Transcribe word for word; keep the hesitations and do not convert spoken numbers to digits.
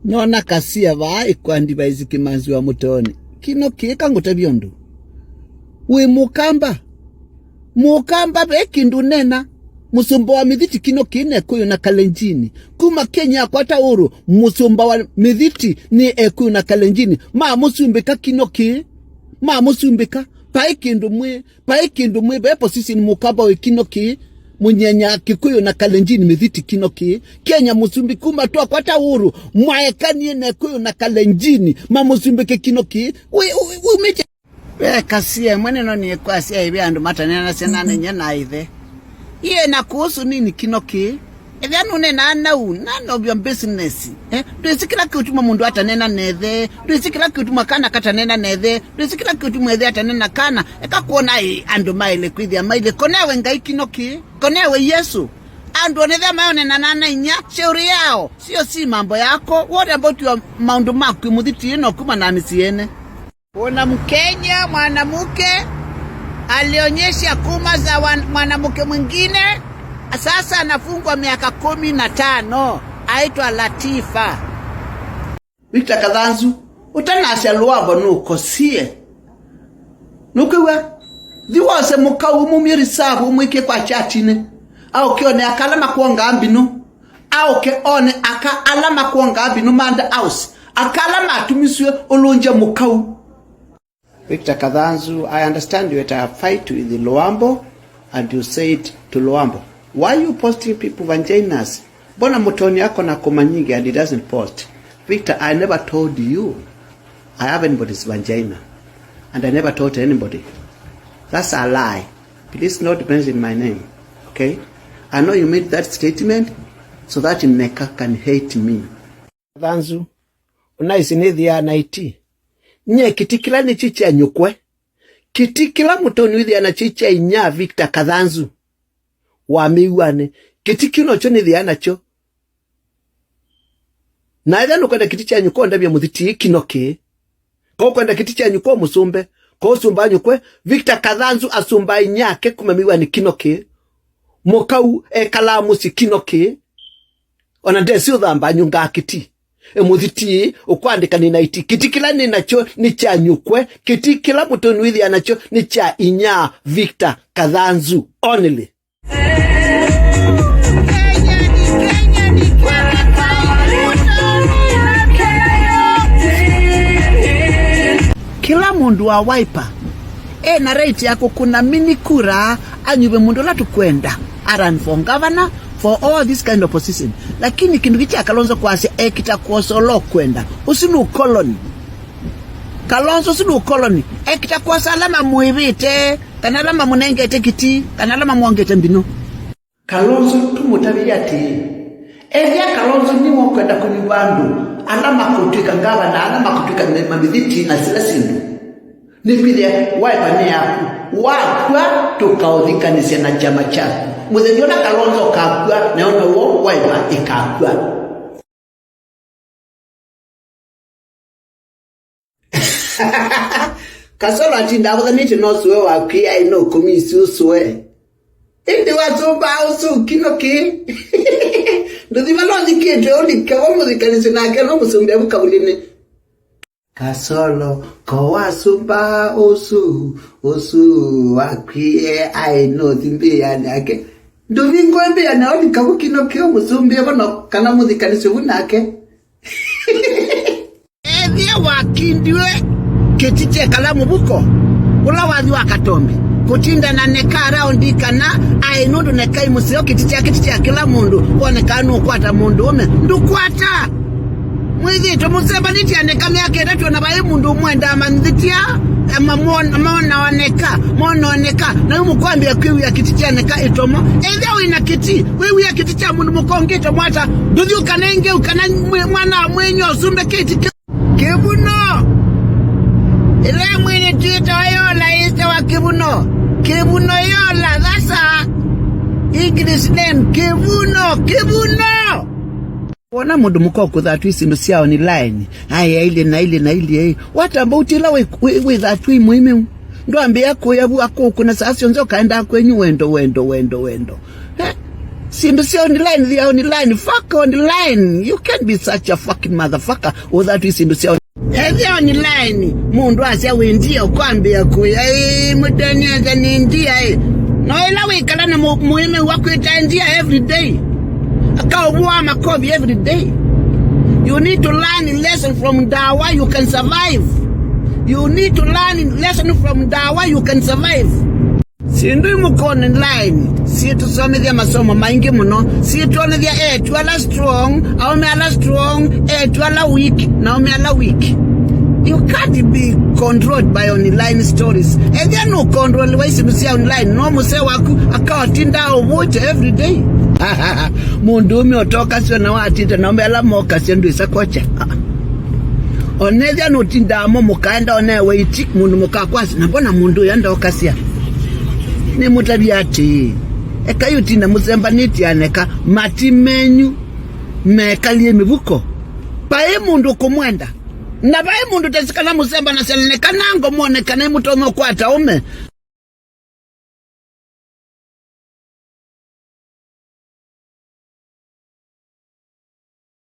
Nona Kasia vaa ĩkwa advise Kĩmanzi wa Mũtoonĩ. Kĩno kĩĩ kangũtavya ũndũ. Wĩ Mũkamba. Mũkamba ve kĩndũ nena. Mũsũmba wa Mĩthiti Kĩno kĩĩ nĩ Ekũyũ na Kalenjini. Kuma Kenya akwata ũru, mũsũmba wa Mĩthiti nĩ Ekũyũ na Kalenjini. Mamũsumbĩka Kĩno kĩĩ. Mamũsumbĩka. Vai kĩndũ mwĩ, vai kĩndũ mwĩ, ve position Mũkamba wĩ Kĩno kĩĩ, Mũnyenya, Kĩkũyũ na Kalenjin Mĩthiti Kĩno kĩĩ. Kenya mũsumbĩ kuma twakwata ũru, mwaekanie na Ekũyũ na Kalenjin, mamũsumbĩke Kĩno kĩĩ. Wĩ, wĩ, wĩ, umĩte. Ve Kasia, mwene no nĩ kwasya ĩve andũ matanena sya nana inyia na ithe. Iye na kuhusu nini Kĩno kĩĩ? Ethĩa nũneenaa nau, none of your business. Eh? Ndwĩsĩ kĩla kĩũtuma mũndũ atanena na ĩthe. Ndwĩsĩ kĩla kĩũtuma kana katanena na ĩthe. Ndwĩsĩ kĩla kĩũtuma ĩthe atanena kana. Eka kwona ĩ andũ maĩle kwĩthĩa mailye. Konewe Ngai Kĩno kĩĩ. Konewe Yesu. Andũ onethĩa mayonena na ana inyia. Shauri yao. Sio si mambo yako. What about your maũndũ maku mũthiti ĩno kuma na mĩsyĩ ene? Kuna Mkenya mwanamke alionyesha kuma za wan-, mwanamke mwingine, sasa anafungwa miaka kumi na tano, aitwa Latifa. Victor Kathanzu, ũtanasya Luambo nũkosie. Nũkwĩw'a? Thi wose mũkau ũmumye reserve ũmwĩkĩe kwa chatinĩ. Aũke one aka ala makwongaa mbinũ. Aũke one aka ala makwongaa mbinũ Manda House, aka ala matumisw'e ũlũngya mũkau. Victor Kathanzu, I understand you had a fight with Luambo and you said to Luambo, "Why you posting people vaginas? Mbona Mũtoonĩ ako na kuma nyingi and he doesn't post?" Victor, I never told you I have anybody's vagina and I never told anybody. That's a lie. Please not mention my name, okay? I know you made that statement so that Neka can hate me. Kathanzu, ũnaĩsĩ nĩthĩaa na iti. Nyie kĩtĩ kĩla nĩkyo kya nyũkwe. Kĩtĩ kĩla Mũtoonĩ wĩthĩaa nakyo kya inyia Victor Kathanzu. Wa mĩuanĩ. Kĩtĩ kĩu nokyo nĩthĩaa nakyo. Na ethĩa nũkwenda kĩtĩ kya nyũkwa, ũndavye mũthiti Kĩno kĩĩ. Ko ũkwenda kĩtĩ kya nyũkwa ũmũsũmbe, ko ũsũmbaa nyũkwe, Victor Kathanzu asũmbaa inyia ake kuma mĩuanĩ Kĩno kĩĩ. Mũkau ekalaa mũsyĩ Kĩno kĩĩ. Ona ndesĩ ũthambaa nyũngaa kĩtĩ. E mũthiti ũkwandĩka nĩ na iti. Kĩtĩ kĩla nĩ nakyo nĩ kya nyũkwe. Kĩtĩ kĩla Mũtoonĩ wĩthĩaa nakyo nĩ kya inyia Victor Kathanzu only. Kĩla mũndũ wa Wiper e na right ya kũkũna mini kura anyuve mũndũ ũla tũkwenda a run for governor, for all this kind of position. Lakini kĩndũ kĩ kya Kalonzo kwasya ekita kwosa ũla ũkwenda. Ũsu nĩ ũkoloni. Kalonzo, ũsu nĩ ũkoloni. Ekita kwosa ala mamũĩvĩte, kana ala mamũnengete kĩtĩ, kana ala mamwongete mbinũ. Kalonzo tũmũtavye atĩĩ, ethĩa Kalonzo nĩwe ũkwenda kũnyuva andũ ala makũtw'ĩka ngavana, ala makũtw'ĩka me-, mamĩthiti na sila syĩndũ, nĩkwĩthĩa Wiper nĩ yaku. Wakw'a, tũkaũthikanĩsya na kyama kyaku. Mũthenya ũla Kalonzo ũkakw'a, nayo now'o Wiper ĩkakw'a. Kasolo atinda avũthanĩtye no sũe wakwie, aĩ no kũmisi ũsũe. Ĩndĩ wasũmbaa ũsu Kĩno kĩĩ? Ndũthi vala ũthikĩtwe ũlike vo mũthikanĩsye nake no mũsũmbĩa vu kavulĩnĩ. Kasolo, ko wasũmbaa ũsu, ũsu wakwie, aĩ no thi mbĩanĩ yake. Ndũvingũe mbĩanĩ ũlika vu Kĩno kĩĩ ũmũsũmbĩe vo no kana mũthikanĩsye vu nake. Ethĩa wakindiwe kĩtĩ kyekala mũvuko, ũla wathi wa Katombi, kũtinda na Neka araundi kana aĩ nũndũ Neka ĩ mũseo, kĩtĩ kya, kĩtĩ kya kĩla mũndũ, wonekaa nũkwata mũndũũme, ndũkwata. Mwĩthĩtwe mũsembanĩtye na Neka myaka ĩtatũ na vaĩ mũndũ ũmwendaa manthĩtya, mamona, maona Neka, mona Neka, na yu mũkwambĩa kwĩw'ĩa kĩtĩ kya Neka ĩtomo. Ethĩa wĩ na kĩtĩ, wĩw'ĩa kĩtĩ kya mũndũ mũka ũngĩ ĩtomo ata, ndũthi ũkanenge ũkana mwana wa mwenyu ũsũmbe kĩtĩ kĩu. Kĩvuno. Ĩla mwene twĩtawa yola yĩtawa kĩvuno. Kĩvuno yola, that's a English name. Kĩvuno, kĩvuno. Wona mũndũ mũka ũkũthatwĩ syĩndũ sya online, aĩ ailye na ailye na ailye, ĩ, what about ĩla wĩ, wĩ, wĩthatwĩ mũimeu? Ndwambĩĩa kũya vu akũkũna saa syonthe ũkaendaa kwenyu wendo, wendo, wendo, wendo. Eh? Syĩndũ sya online, they are online. Fuck online. You can't be such a fucking motherfucker without syĩndũ sya on-, ethĩa online. Mũndũ asya wĩ ndia, ũkwambĩa kũya, "Ĩĩ, mũteni ethĩa nĩ ndia, ĩ." No ĩla wĩkala na mũ-, mũĩme wakwĩta ndia every day. Akaũvũa makovi every day. You need to learn lesson from ndawa, you can survive. You need to learn lesson from ndawa, you can survive. Syĩndũ imũkone line syĩtũsomethya masomo maingĩ mũno, syĩtwonethya eĩtu ala strong, aũme ala strong, eĩtu ala weak, na aũme ala weak. You can't be controlled by online stories. Ethĩa nũkontroliwa syĩndũ sya online, no mũsee waku akaotinda ũvũte every day. Mũndũũme ũtokasya na watinda na aũme ala mokasya ndwĩsa kwokya. Ah. Onethĩa nũtindaa mo mũkaenda onewe iti mũndũ mũkakwasya, "Na mbona mũndũ ũyũ andokasya?" Nĩmũtavya atĩĩ, ekai ũtinda mũsembanĩtye aneka mati menyu mekalie mĩvuko. Vai mũndũ kũmwenda. Na vai mũndũ tesi kana mũsembanasya neka nango mwone kana imũtonya ũkwata ũme.